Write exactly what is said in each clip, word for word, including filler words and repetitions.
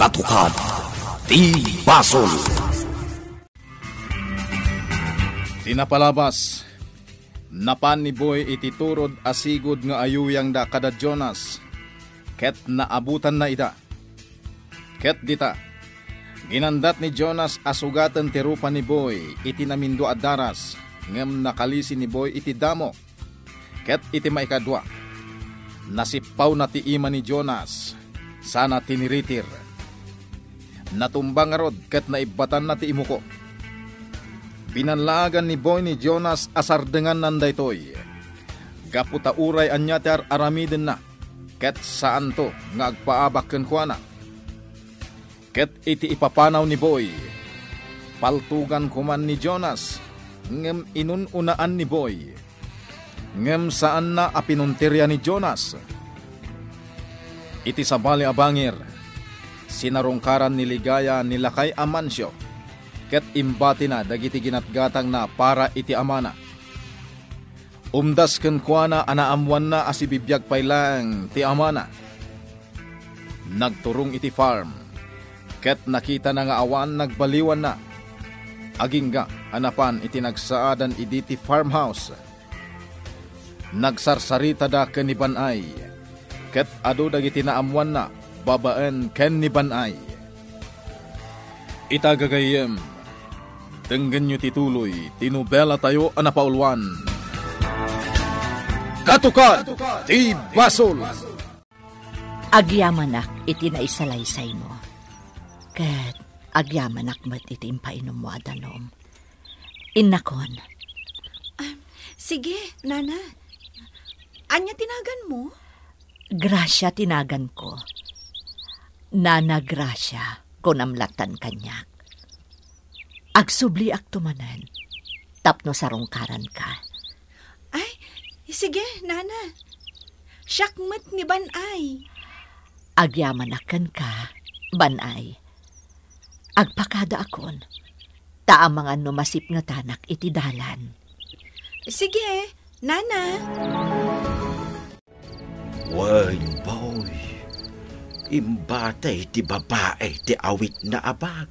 Katukad ti basol. Ti napalabas, napan ni Boy iti turod a sigud nga ayuyangda kada Jonas, ket naabutanna ida. Ket dita, ginandat ni Jonas a sugaten ti rupa ni Boy iti namindua a daras, ngem nakalisi ni Boy iti damo. Ket iti maikadua, nasippawna ti ima ni Jonas, sana tiniritir. Natumba ngarud ket naibbatanna ti imuko. Binallaagan ni Boy ni Jonas a sardengannan daytoy, gapu ta uray ania ti ar-aramidenna, ket saanto nga agpaabak kenkuana. Ket iti ipapanaw ni Boy, paltugan koman ni Jonas, ngem inun-unaan ni Boy. Ngem saanna a pinuntirya ni Jonas. Iti sabali a bangir, sinarungkaran ni Ligaya ni lakay a Mancio, ket imbatina dagiti ginatgatangna para iti amana. Umdas kenkuana a naammoanna a sibibiag pay laeng ti amana. Nagturong iti farm, ket nakitana nga awan nagbaliwanna. Agingga a napan iti nagsaadan idi ti farmhouse. Nagsarsaritada ken ni Ban-ay, ket adu dagiti naammoanna babaen ken ni Ban-ay. Ita gagayyem, denggenyo ti tuloy ti nobelatayo a napauluan, Katukad ti Basol. Agyamanak iti naisalaysaymo, ket agyamanak met iti impainommo a danum. Innakon. Ah, sige, Nana. Ania ti naganmo? Gracia ti naganko. Nana Gracia, kunam lattan kaniak. Agsubliakto manen tapno sarungkaranka. Ay, sige, Nana. Siak met ni Ban-ay. Agyamanak kenka, Ban-ay. Agpakadaakon, ta amangan no masipngetanak iti dalan. Sige, Nana. Wen, Boy. Imbatay ti babai ti awitna a bag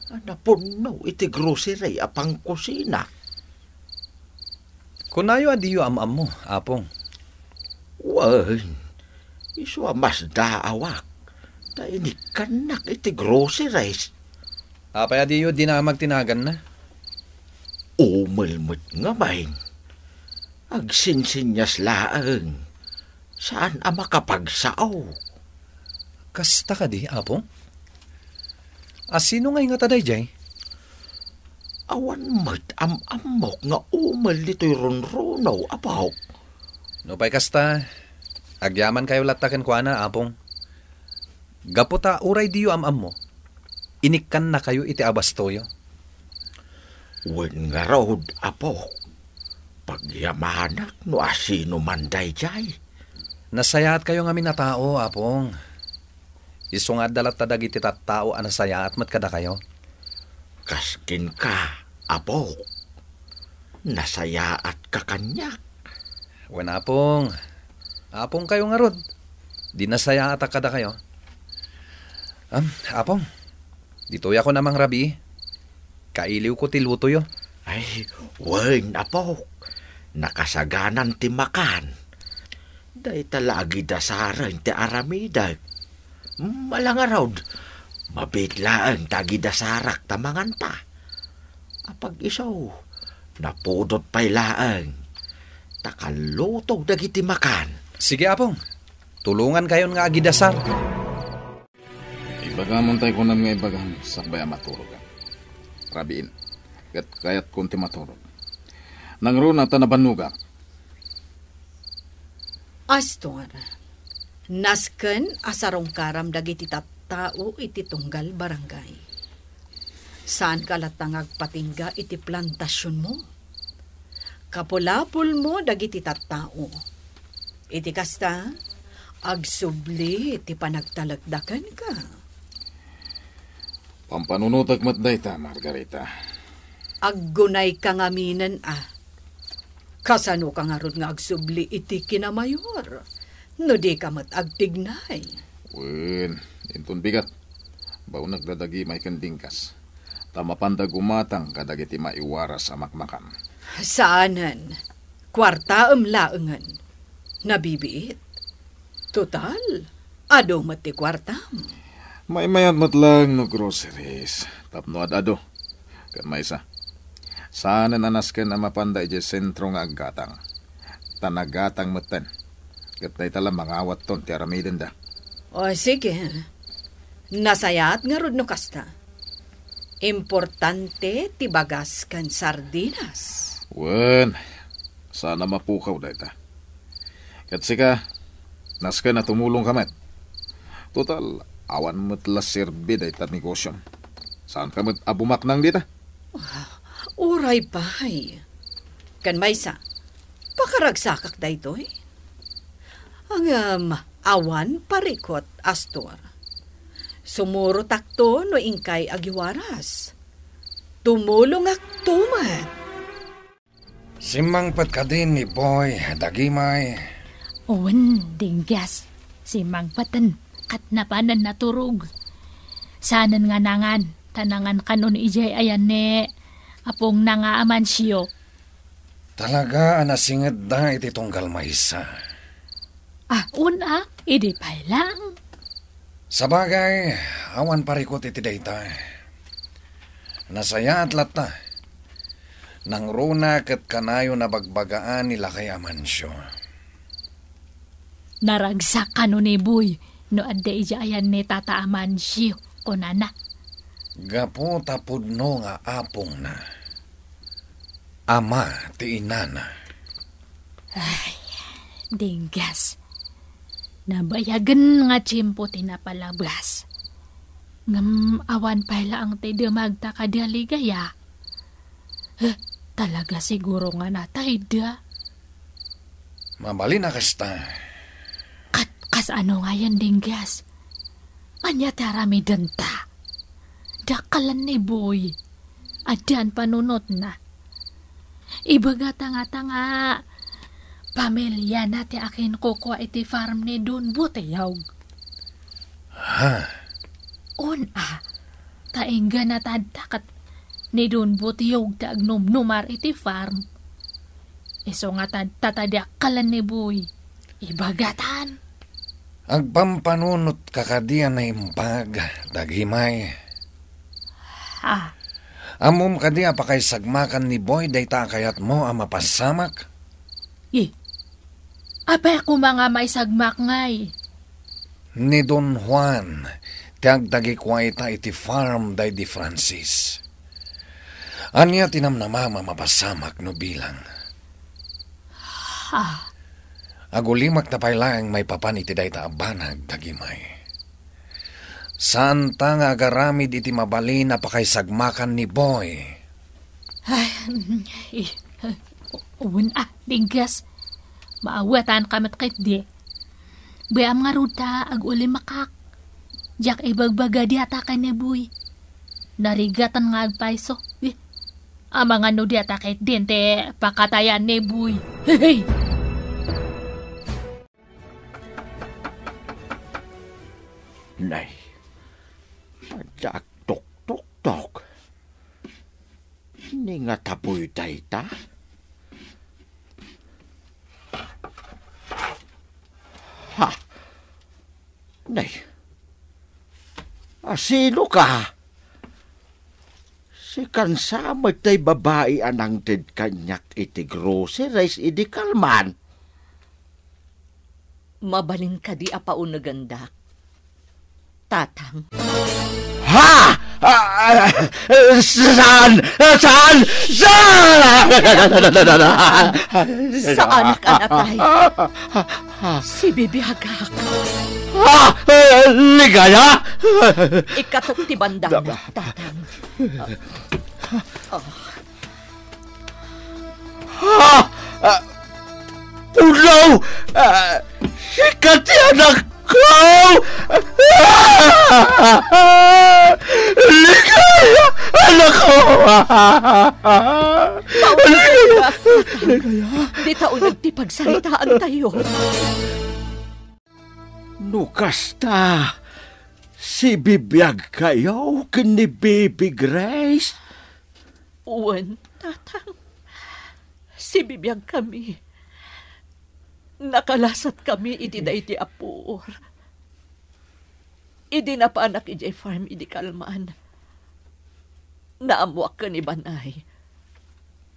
a napunno iti grocery a pangkusina. Kunayo a diyo am-ammo, Apong. Wen, isu a masdaawak, ta inikkannak iti groceries. Apay a diyo dinamag ti naganna? Umel met ngamin. Agsinsinnias laeng. Saan a makapagsao. Kasta kadi, Apong? A sino ngay ngata daydiay? Awan met am-ammok nga umel ditoy runruno, Apok. Nupay kasta, agyamankayo latta kenkuana, Apong. Gapu ta uray diyo am-ammo, inikkannakayo iti abastoyo. Wen ngarud, Apok, pagyamanak no asino man daydiay. Nasayaatkayo ngamin a tao, Apong. Isu nga adda latta dagiti tattao a nasayaat met kadakayo. Kas kenka, Apok. Nasayaatka kaniak. Wen, Apong. Apongkayo ngarud. Di nasayaatak kadakayo. Am, Apong, ditoyakon a mangrabii. Kailiwko ti lutoyo. Ay, wen, Apok. Nakasaganan ti makan. Dayta la agidasaren ti aramidek. Ala ngarud, mabiit laeng ta agidasarak ta manganta. Apag-isu, napudot pay laeng. Ta kalluto dagiti makan. Sige, Apong. Tulongankayon nga agidasar. Ibagamon tay kunam nga ibagam sakbay a maturogak. Rabiin, ket kayatkon ti maturog. Nangruna ta nabannogak. Astor, nasken a sarungkaram dagiti tattao iti tunggal barangay. Saanka latta nga agpatingga iti plantasionmo. Kapulapulmo dagiti tattao. Iti kasta, agsubli ti panagtalekda kenka. Pampanunotek met dayta, Margarita. Aggunayka ngaminen a. Kasanoka ngarud nga agsubli iti kinamayor, no dika met agtignay? Wen, inton bigat. Baonek da Dagimay ken Dinggas, ta mapanda gumatang kadagiti maiwaras a makmakan. Saanen. Kuartaem laengen. Nabibiit. Total, adu met ti kuartam. Maymayat met laeng no groceries tapno ad-adu. Ken maysa, saanen a nasken a mapanda idiay sentro nga aggatang. Ta nagatang metten. Ket dayta la mangawatton ti aramidenda. O, sige. Nasayaat ngarud no kasta. Importante ti bagas ken sardinas. Wen, saan a mapukaw dayta. Ket sika, nasken a tumulongka met. Total, awan met la serbi dayta negosyom. Saanka met a bumaknang dita? Ah, uray pay. Ken maysa, pakaragsakak daytoy. Ngem awan parikut, Astor. Sumurotakto no inkay agiwaras. Tumulongakto met. Simmangpet kadi ni Boy, Dagimay? Wen, Dinggas. Simmangpeten, ket napanen naturog. Saanen nga nangan, ta nangan kanon idiay ayan ni apongna nga Amancio. Talaga a nasingedda iti tunggal maysa. Ah, wen a, idi pay laeng. Sabagay, awan parikut iti dayta. Nasayaat latta. Nangruna ket kanayon a bagbagaan ni lakay Amancio. Naragsak kano ni Boy no adda idiay ayan ni Tata Amancio, kunana. Gapu ta pudno nga apongna. Ama ti inana. Ay, Dinggas. Nabayagen nga tiempo ti napalabas. Ngem awan pay laeng ti dumagta kadi a ligaya. Eh, talaga siguro nga natayda. Mabalin a kasta. Ket kasano ngayen, Dinggas? Ania ti aramidenta? Dakkelan ni Boy. Addan panunotna. Ibagata ngata nga pamiliana ti akinkukua iti farm ni Don Butiyog. Ha? Wen a, ta inggana tadta ket ni Don Butiyog ti agnumnumar iti farm. Isu nga tadta ta dakkelan ni Boy. Ibagatan. Agpampanunotka kadi a naimbag, Dagimay? Ah. Ammom kadi a pakaisagmakan ni Boy dayta a kayatmo a mapasamak? Eh, apay a koma nga maisagmak ngay? Ni Don Juan ti agdagikua ita iti farm daydi Francis. Ania ti namnamam a mapasamak no bilang? Ah. Agulimakta pay laeng maipapan iti dayta a banag, Dagimay. Saanta nga agaramid iti mabalin a pakaisagmakan ni Boy. Ay, mm, eh, wen a, Dinggas. Maawatanka met ketdi. Bay-am ngarud ta agulimakak. Diak ibagbaga diata ken ni Boy. Narigatan nga agpayso. Eh, amangan no diata ketdin ti pakatayan ni Boy. Hey, hey! Nay, adda agtuktoktok. Ni nga tabuy dayta? Ha? Nay, asino ka? Sikan sa met tay babai a nangted kaniak iti groceries idi kalman. Mabalin kadi a paunegendak, Tatang? Ha? Ah, ah, saan? Saan? Saan? Saanak a natay. Sibibiagak. Ah, ligaya? Ikatok ti bandam, Tatang. Ah, ah, Pudno! Ah, sika ti anakko! Ah! Ligaya, anakko! Paunayen ka, Tatang. Ligaya. Dita uneg ti pagsaritaantayo. No kasta, Sibibiagkayo ken ni Bibi Grace? Wen, Tatang. Sibibiagkami. Nakalasatkami iti daydi a puor. Idi napanak idiay farm idi kalman, naammoak ken ni Banay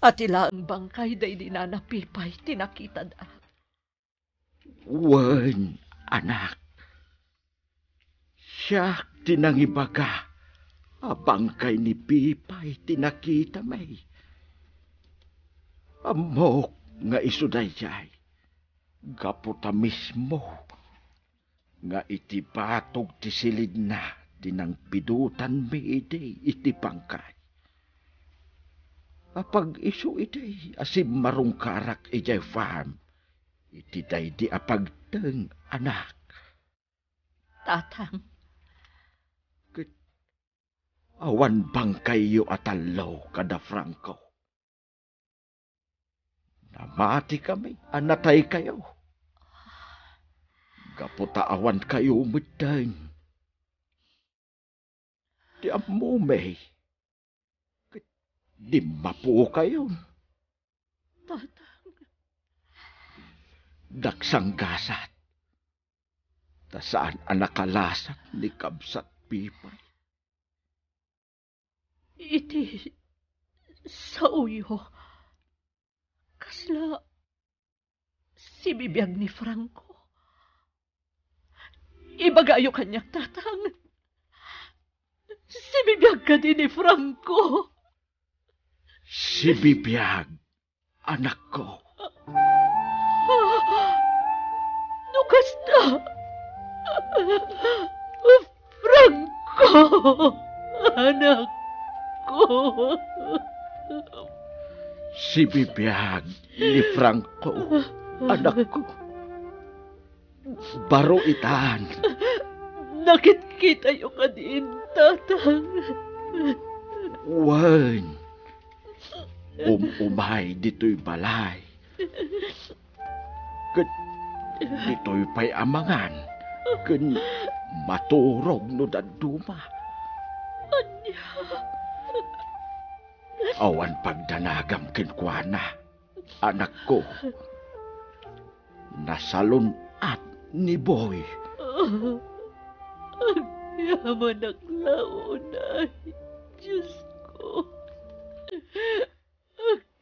a ti laeng bangkay daydi nana Pipay ti nakitada. Wen, anak. Siak ti nangibaga a bangkay ni Pipay ti nakitami. Ammok nga isu daydiay, gapu ta mismo nga iti batog ti silidna ti nangpidotanmi idi iti bangkay. Apag-isu idi a simmarungkarak idiay farm iti daydi a pagteng, anak. Tatang. Ket awan bangkayyo a tallo kada Franco. Namatikami a nataykayo. Gapu ta awankayo metten. Ti ammomi, ket dimmapukayon. Tatang. Nagsanggasat ta saan a nakalasak ni kabsat Pipay. Iti saoyo, kasla sibibiag ni Franco? Ibagayo kaniak, Tatang. Sibibiag kadi ni Franco? Sibibiag, anakko. No kasta, Franco, anakko. Sibibiag ni Franco, anakko. Baro itan. Nakitkitayo kadin, Tatang? Wen. Um-umay ditoy balay. Ket ditoy pay a mangan ken maturog no dadduma. Ania? Awan pagdanagam kenkuana, anakko. Nasalun-at ni Boy. Agyamanak la unay, Diosko.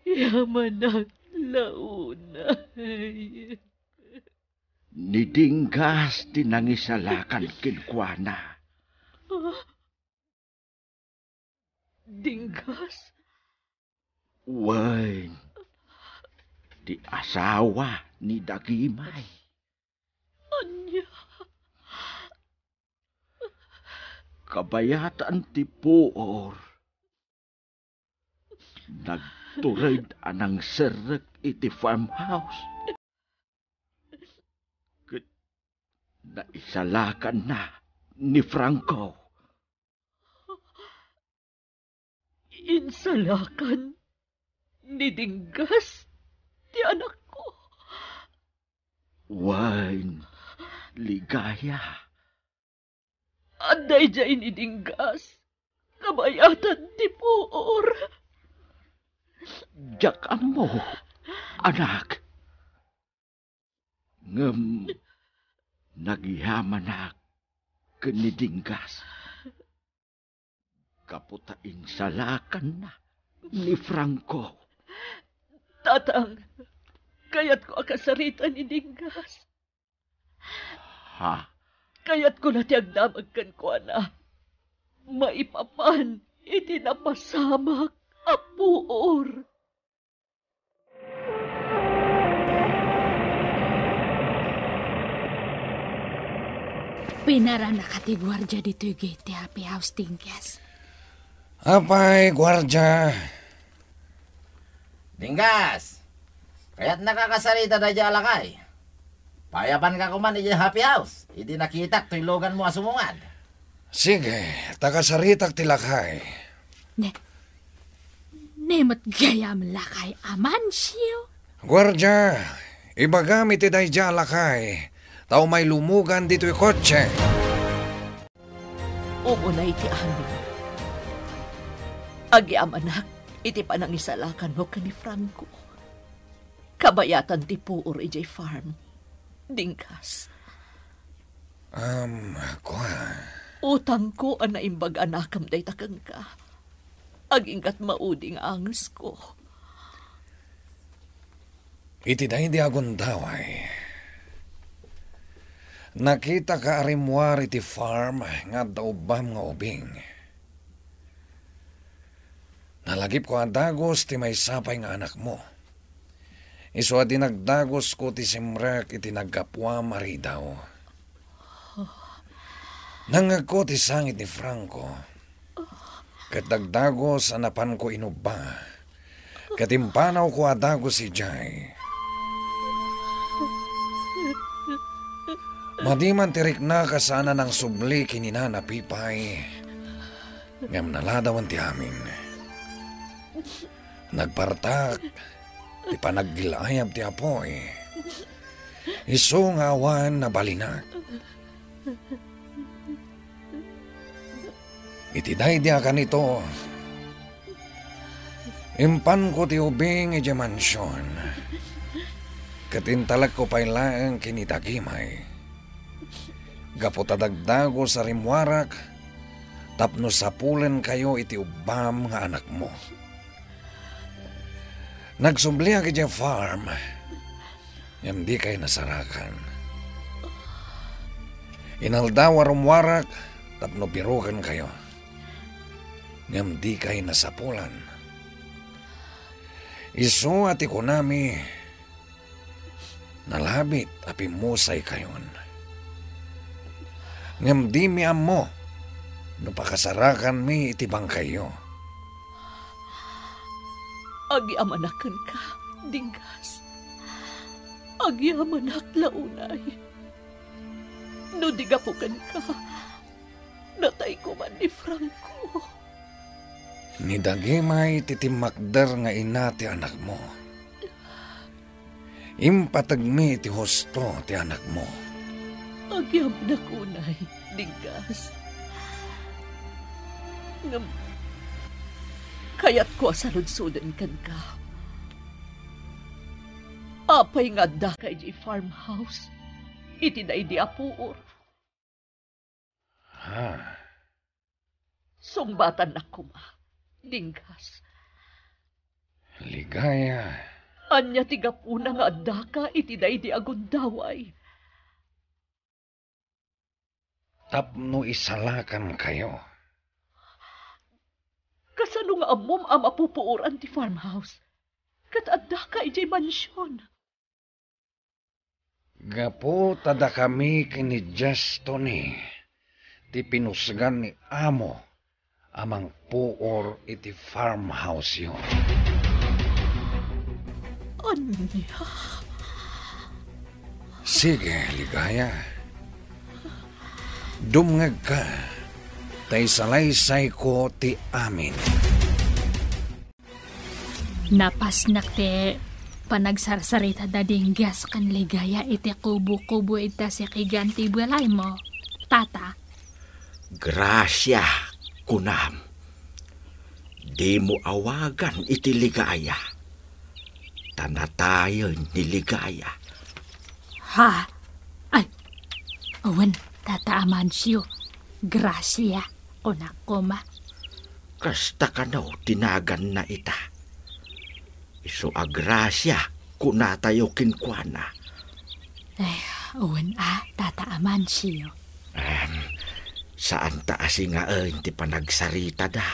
Agyamanak la unay. Ni Dinggas ti nangisalakan kenkuana. Ah, Dinggas? Wen, ti asawa ni Dagimay. Ania? Kabayatan ti puor, nagtured a nangserrek iti farmhouse. Ket naisalakanna ni Franco. Insalakan ni Dinggas ti anakko. Wen, Ligaya. Adda idiay ni Dinggas, kabayatan ti puor. Diak ammo, anak. Ngem nagyamanak ken ni Dinggas. Gapu ta insalakanna ni Franco. Tatang, kayatko a kasarita ni Dinggas. Ha? Kayatko la ti agdamag kenkuana maipapan iti napasamak a puor. Pinarannaka ti guardia ditoy gate ti Happy House, Dinggas. Apay, guardia? Dinggas! Kayatnaka kasarita daydiay a lakay. Paipapanka koman idiay Happy House, idi nakitak toy luganmo a sumungad. Sige, ta kasaritak ti lakay. Ne, ne met gayam lakay, Amancio? Guardia, ibagam iti daydiay a lakay, ta umay lumugan ditoy kotse. Umuna iti amin. Agyamanak iti panangisalakanmo ken ni Franco. Kabayatan ti puor idiay farm. Dinggas. Um, kua. Utangko a naimbag a nakem dayta kenka. Aginggat maudi nga angesko. Iti daydi a gundaway, nakitaka a rimmuar iti farm nga adda ubbam nga ubing. Nalagipko a dagus ti maysa pay nga anakmo. Isu a dinagdagusko ti simrek iti naggapuam a ridaw. Nangngegko ti sangit ni Franco, ket dagdagus a napanko inubba, ket impanawko a dagus idiay. Madi man ti riknak a saan a nangsubli ken ni Nana Pipay, ngem naladawen ti amin. Nagpartak ti panaggil-ayab ti apuy. Isu nga awan nabalinak. Iti daydi a kanito, impanko ti ubing idiay mansion, ket intalekko pay laeng ken ni Dagimay, gapu ta dagdagus a rimmuarak tapno sapulenkayo iti ubbam nga anakmo. Nagsubliak idiay farm, ngem dikay nasarakan. Inaldaw a rummuarak tapno birokenkayo, ngem dikay nasapulan. Isu a ti kunami, nalabit a pimmusaykayon. Ngem dimi ammo no pakasarakanmi iti bangkayyo. Agyamanak kenka, Dinggas. Agyamanak la unay. No di gapu kenka, natayko man ni Franco. Ni Dagimay ti timmakder nga ina ti anakmo. Impategmi iti husto ti anakmo. Agyamanak unay, Dinggas. Ngem, kayatko a saludsoden kenka. Apay nga addaka idiay farmhouse iti daydi a puor? Ha? Sungbatannak koma, Dinggas. Ligaya. Ania ti gapuna nga addaka iti daydi a gundaway? Tapno isalakankayo. Kasano nga ammom a mapupuoran ti farmhouse? Ket addaka idiay mansion. Gapu ta dakami ken ni Jess Tony ti pinusgan ni Amo a mangpuor iti farmhouse-yo. Ania? Sige, Ligaya. Dumngegka, ta isalaysayko ti amin. Napasnek ti panagsarsarita da Dinggas ken Ligaya iti kubo-kubo ita sikigan ti balaymo, Tata. Gracia, kunam. Dimo awagan iti Ligaya. Ta natayen ni Ligaya. Ha? Ay, awan, Tata Amancio. Gracia, kunak koma. Kasta kano ti naganna ita. Isu a Gracia, kunatayo kenkuana. Ay, wen a, Tata Amancio. Em, saan ta a singaen ti panagsaritada.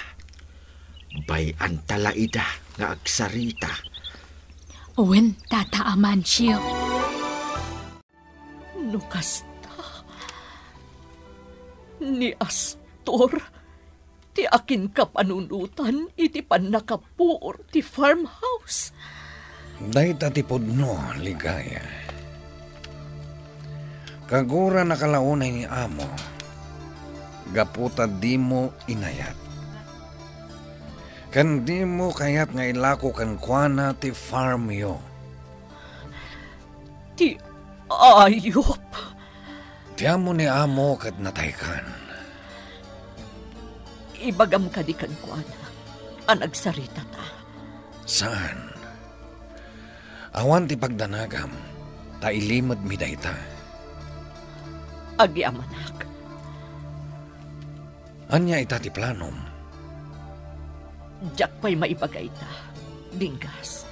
Bay-anta la ida nga agsarita. Wen, Tata Amancio. No kasta, ni Astor ti akinkapanunotan iti pannakapuor ti farmhouse. Dayta ti pudno, Ligaya. Kagura nakalaunay ni Amo, gapu ta dimo inayat. Ken dimo kayat nga ilako kenkuana ti farmyo. Ti ayup! Ti amo ni Amo ket nataykan. Ibagam kadi kenkuana a nagsaritata? Saan? Awan ti pagdanagam, ta ilimedmi dayta. Agyamanak. Ania ita ti planom? Diak pay maibaga ita, Dinggas.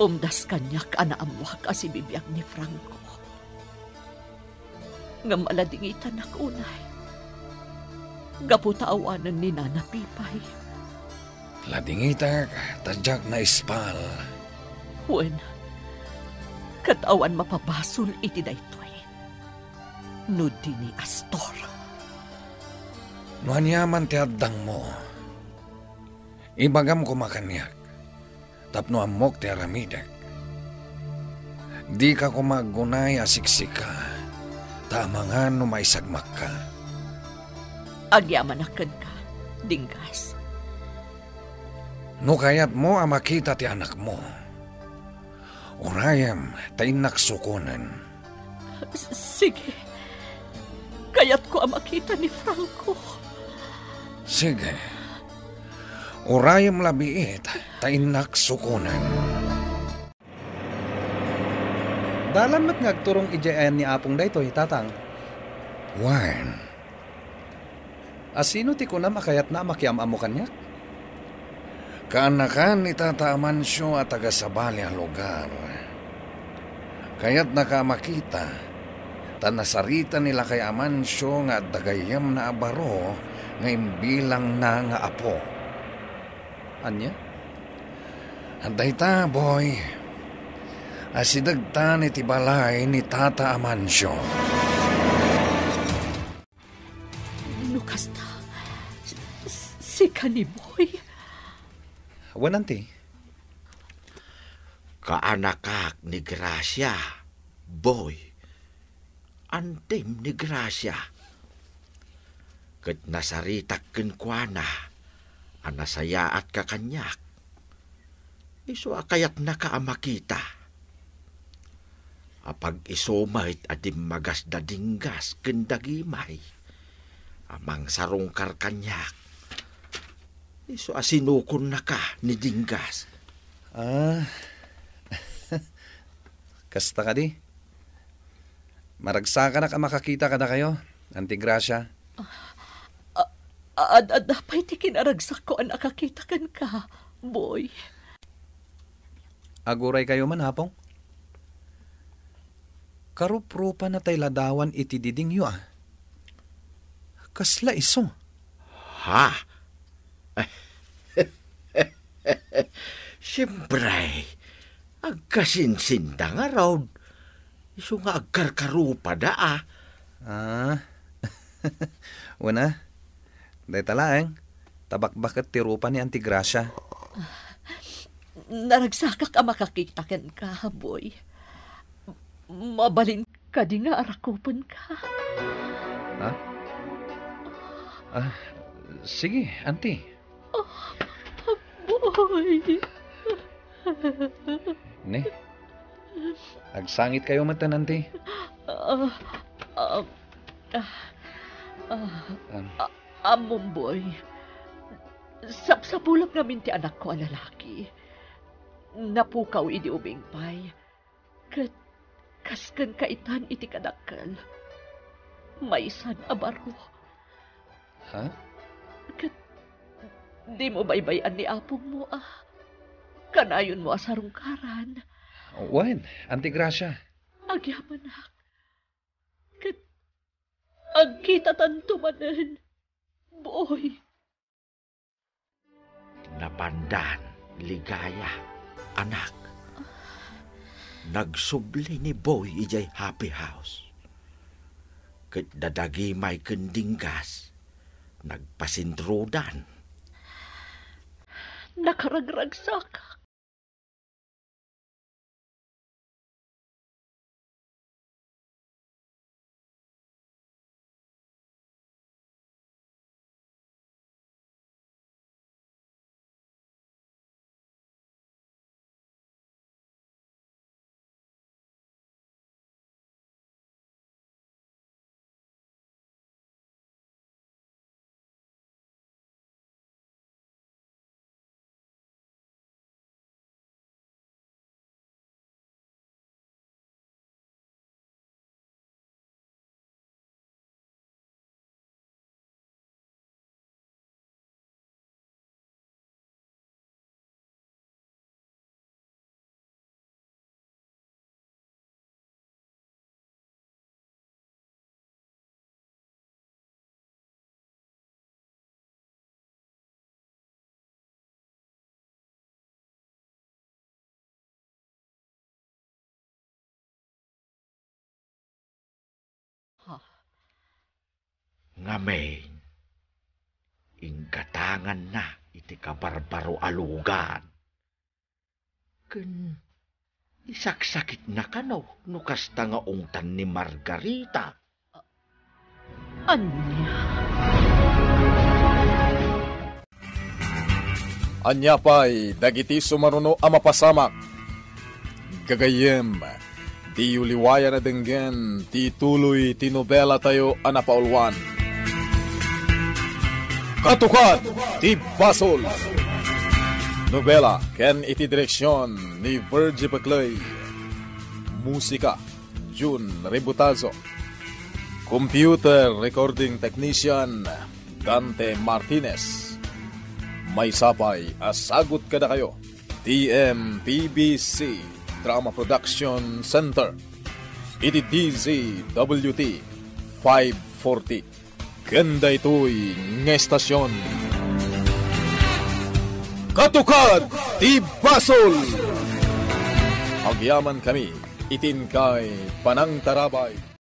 Umdas kaniak a naammoak a sibibiag ni Franco. Ngem aladingitanak unay, gapu ta awanen ni Nana Pipay. Ladingitak ta diak naispal. Wen, ket awan mapabasol iti daytoy no di ni Astor. No aniaman ti addangmo, ibagam koma kaniak tapno ammok ti aramidek. Dika koma aggunay a siksika, ta amangan no maisagmakka. Agyamanak kenka, Dinggas. No kayatmo a makita ti anakmo, urayem ta innak sukonen. S-, sige. Kayatko a makita ni Franco. Sige. Urayem la biit ta innak sukonen. Dalan met nga agturong idiay ayan ni Apong daytoy, Tatang. Wen. A sino ti kunam a kayatna a makiam-ammo kaniak? Kaanakan ni Tata Amancio a taga-sabali a lugar. Kayatnaka a makita, ta nasarita ni Lakay Amancio nga adda gayyemna a baro nga imbilangna nga apo. Ania? Dayta, Boy. Asidegtan iti balay ni Tata Amancio. No kasta, s-, s-, sika ni Boy? Wen, Auntie. Kaanakak ni Gracia, Boy. Antim ni Gracia. Ket nasaritak kenkuana a nasayaatka kaniak. Isu a kayatnaka a makita. Apag-isu met a dimmagas da Dinggas ken da Gimay a mangsarungkar kaniak. Isu a sinukonnaka ni Dinggas. Ah. Kasta kadi? Maragsakanak a makakita kadakayo, Auntie Gracia. A-, a-, ad-, adda pay ti kinaragsakko a nakakita kenka, Boy. Aguraykayo man, Apong? Karuprupana tay ladawan iti didingyo, a. Kasla isu? Ha? Siempre, agkasinsinda ngarud. Isu nga agkarkarupada, a. Ah. Wen a. Dayta laeng, ta bakbaket ti rupa ni Auntie Gracia. Naragsakak a makakita kenka, Boy. Mabalin kadi nga arakupenka? Ha? Ah, sige, Auntie. Oh, Boy. Ne? Agsangitkayo metten, Auntie? Ah, ah, ah, ah, Am. Ah, ammom, Boy. Sapsapulak ngamin ti anakko a lalaki. Napukaw idi umingpay. Ket kas ken kaitan iti kadakkel, maysan a baro. Ha? Ket dimo baybay-an ni apongmo a kanayonmo a sarungkaran. Wen, Auntie Gracia. Agyamanak. Ket agkitatanto manen, Boy. Napandan, Ligaya, anak. Nagsubli ni Boy idiay Happy House. Ket da Dagimay ken Dinggas, nagpasintrodan. Nakaragragsakak. Ngamin, inggatanganna iti kabarbaro a lugan. Ken isaksakitna kano no kasta nga ungtan ni Margarita. Ania? Ania pay dagiti sumaruno a mapasamak? Gagayyem, diyo liwayan a denggen ti tuloy ti nobelatayo a napauluan. Katukad ti Basol! Nobela ken iti direksion ni Virgie Peclay. Musika, Jun Rebutazo. Computer Recording Technician, Dante Martinez. Maysa pay a sagut kadakayo, T M P B C Drama Production Center, iti D Z W T five forty. Ken daytoy nga estasion, Katukad ti Basol! Agyamankami iti inkay panangtarabay.